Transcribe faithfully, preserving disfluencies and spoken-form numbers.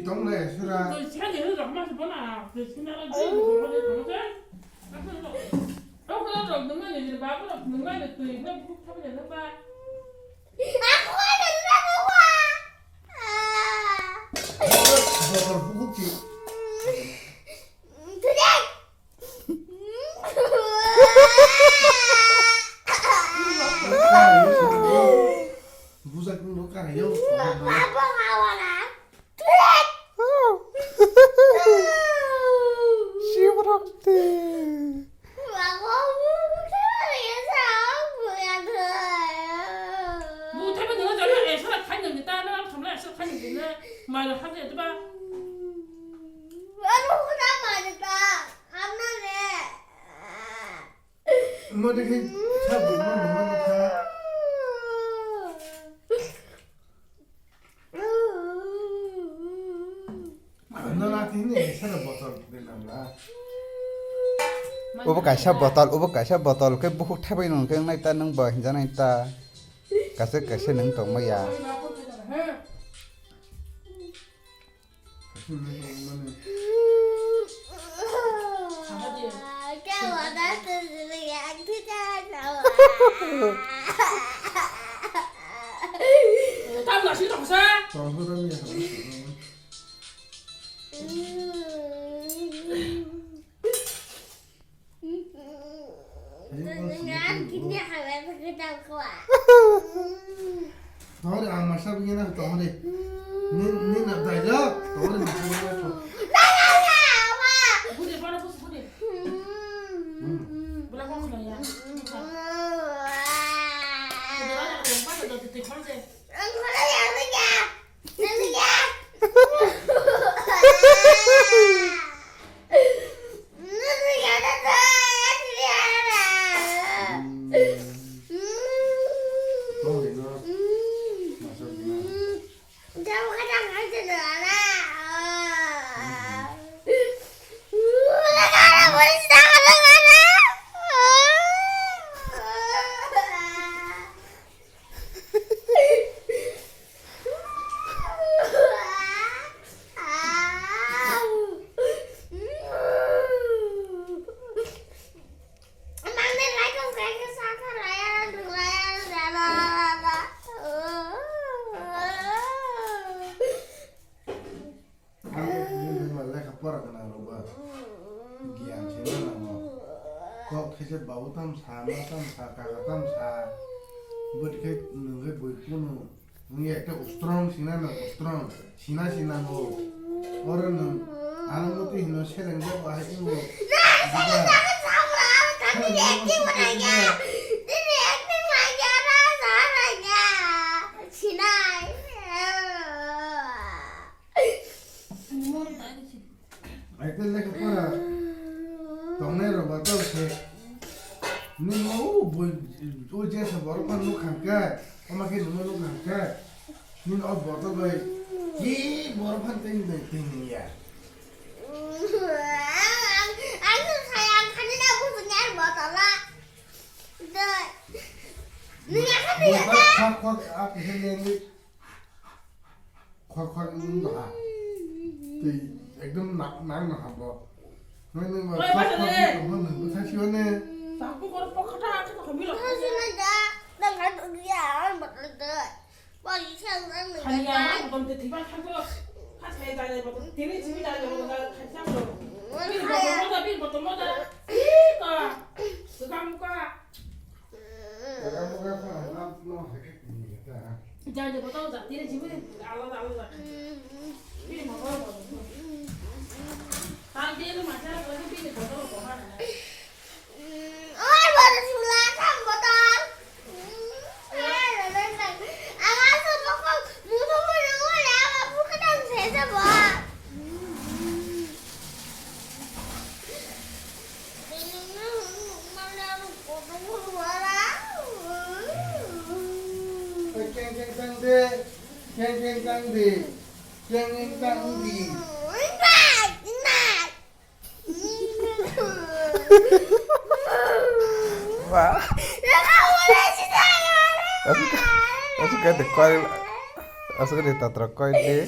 Tong le sura. Twi sani hwnwi rok ma se bono, twi sani ala jai bo rok le tong se. Rok le rok nungma ni ba rok nungma ni twi le buk thabi le nungma. Bokol bukuk si. Bujak nung kara yo. Shivrokti. Mo de khe sa bu mo mo mo kha. Ano na tini sana botol de nam na. Obo kaisa botol, obo kaisa botol khe bukhuk thabai nung khe nai ta nung bo hinja nai ta. Kaisa kaisa nung tong maya. Tongri ang masa bini na tongri. Ni ni na dai lo. Tongri masa bini na tong. Budi, budi, budi, budi. Bula kong na ya. Budi, budi, budi, budi, budi. Ang nini lekha pora gwnang rok ba giyan se ma nango. Kok khe se babu tam sa, ma tam sa, kaka tam sa. Bwtwi khe nwng khe bui kunu. Nwng ekta strong sina nang strong. Sina sina ngo. Oro nwng ang muti hino seleng jak bahai ingo. Sinai. Aite lekha pora tongnai rok ba tao se. Nini o boi o jesa borok phano nuk kha khe, ama khe nungma nuk kha khe. Nini o botol bai ki borok phano tei nai tei nai ya. Ang, ang, ang saya ang khani na busu nyar botol a. Doi. Nini akan dia. Khak khak ap he nini. Khor khor wng ha. Tei ekdom nak, nak no ha bo. Nang nang ba khor khor wng tong ha nang bwthai siyo ne. Sakku kor pokha ta kha khamilo. Khani ya, ang botol de. Bo i sang nang nang. Khani ya, ang bom te thiba kha bo. Kha sai dai dai botol. Tini simi dai dai botol kha sa bo. Bil botol mo da, bil botol mo da. Ih ka. Suka muka. Jai jai botol jai, tini jimmy alada alada. Bini botol botol. Tang dia tu macam apa tu bini botol botol. Oi, botol sebelah kan botol. Ang asal botol, musuh musuh boleh apa bukan saya sebab. Keng keng tang de, keng keng tang de, keng keng tang di. Wah. Asuk, asuk ada koi, asuk ada tatra koi de.